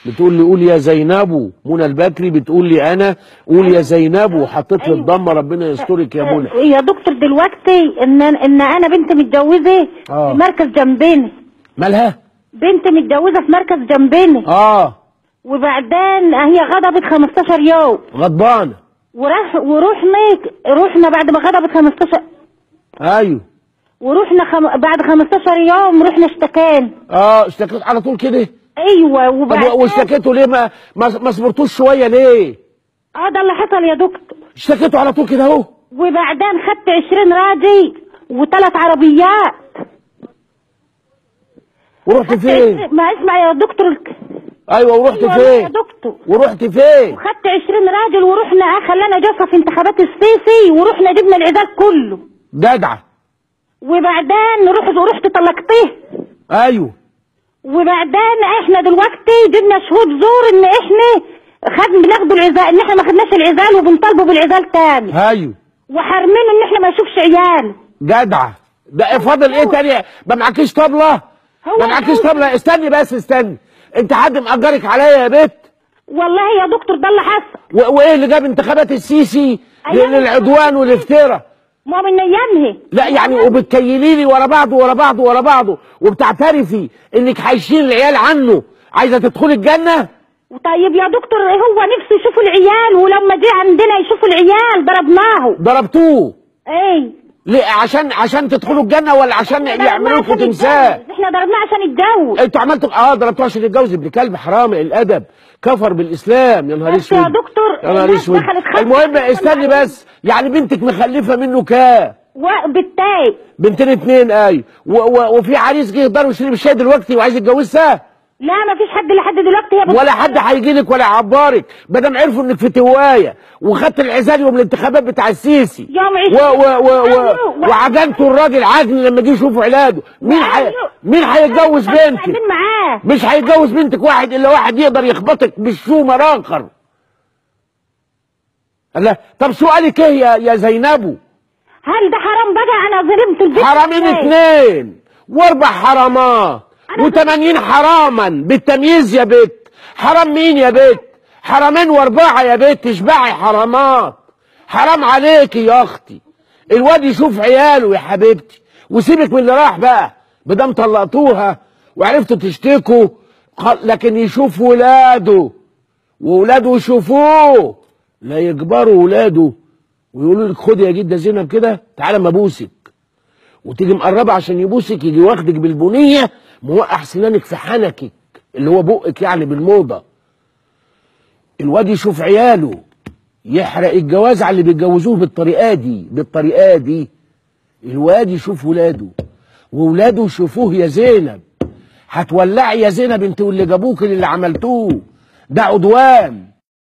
بتقول لي قول يا زينبو. منى البكري بتقول لي انا قول يا زينبو، وحطيت لي الضمة. ربنا يسترك يا منى. يا دكتور دلوقتي ان انا بنت متجوزة في مركز جنبنا. مالها؟ بنت متجوزة في مركز جنبنا. وبعدين هي غضبت 15 يوم. غضبانه. ورحنا بعد ما غضبت 15. ايوه. ورحنا بعد 15 يوم رحنا اشتكينا. اشتكيت على طول كده؟ ايوه. وبعدين طب واشتكيتوا ليه؟ ما صبرتوش شوية ليه؟ ده اللي حصل يا دكتور. اشتكيتوا على طول كده اهو. وبعدين خدت 20 راجل وثلاث عربيات. ورحت فين؟ ما اسمع يا دكتور. ايوه ورحت فين؟ يا دكتور ورحت فين؟ وخدت 20 راجل ورحنا، خلانا جلسه في انتخابات السيسي، ورحنا جبنا العزال كله. جدعه. وبعدين رحت طلقتيه. ايوه. وبعدين احنا دلوقتي جبنا شهود زور ان احنا بناخدوا العزال، ان احنا ما خدناش العزال وبنطالبوا بالعزال تاني. ايوه. وحارمين ان احنا ما نشوفش عيال. جدعه. ده فاضل ايه تاني؟ ما معكيش طبله؟ ما معكيش طبله؟ استني بس استني، انت حد مأجرك عليا يا بت؟ والله يا دكتور ده اللي حصل. وايه اللي جاب انتخابات السيسي للعدوان والافتراء؟ ما من ايامها. لا يعني وبتكيلي لي ورا بعضه ورا بعضه ورا بعضه، وبتعترفي انك هيشيل العيال عنه، عايزه تدخلي الجنة؟ طيب يا دكتور هو نفسه يشوف العيال، ولما جه عندنا يشوف العيال ضربناه. ضربتوه؟ ايه. ليه؟ عشان تدخلوا الجنة ولا عشان يعملوا لكم تمثال؟ احنا ضربناه عشان يتجوز. انتوا عملتوا ضربتوه عشان يتجوز؟ ابن كلب حرام الادب، كفر بالاسلام. يا نهار اسود يا دكتور، يا نهار اسود. المهم استني بس، يعني بنتك مخلفه منه كام؟ وبالتالي بنتين اتنين. ايوه. وفي عريس جه يقدر يشرب الشاي دلوقتي وعايز يتجوزها؟ لا مفيش حد لحد دلوقتي. ولا حد هيجي لك ولا يعبرك، ما دام عرفوا انك في توايه وخدت العزال يوم الانتخابات بتاع السيسي وعجنتوا الراجل عجن لما جه يشوفوا علاجه. مين هيتجوز بنتك؟ مش هيتجوز بنتك واحد الا واحد يقدر يخبطك بالشومه راخر. لا طب سؤالك ايه يا زينبو؟ هل ده حرام بقى؟ انا ظلمت البنت. حرامين اتنين واربع حرامات و80 حراما بالتمييز يا بت. حرام مين يا بت؟ حرامين واربعة يا بت، تشبعي حرامات. حرام عليكي يا اختي. الواد يشوف عياله يا حبيبتي، وسيبك من اللي راح بقى، مادام طلقتوها وعرفتوا تشتكوا، لكن يشوف ولاده وولاده يشوفوه، لا يكبروا ولاده ويقولوا لك خد يا جده زينب كده تعالى ما ابوسك، وتيجي مقربة عشان يبوسك، يجي واخدك بالبنيه موقع سنانك في حنكك اللي هو بقك يعني بالموضه. الواد يشوف عياله يحرق الجواز على اللي بيتجوزوه بالطريقة دي، بالطريقة دي. الواد يشوف ولاده وولاده يشوفوه يا زينب. هتولعي يا زينب انت واللي جابوك اللي عملتوه ده عدوان.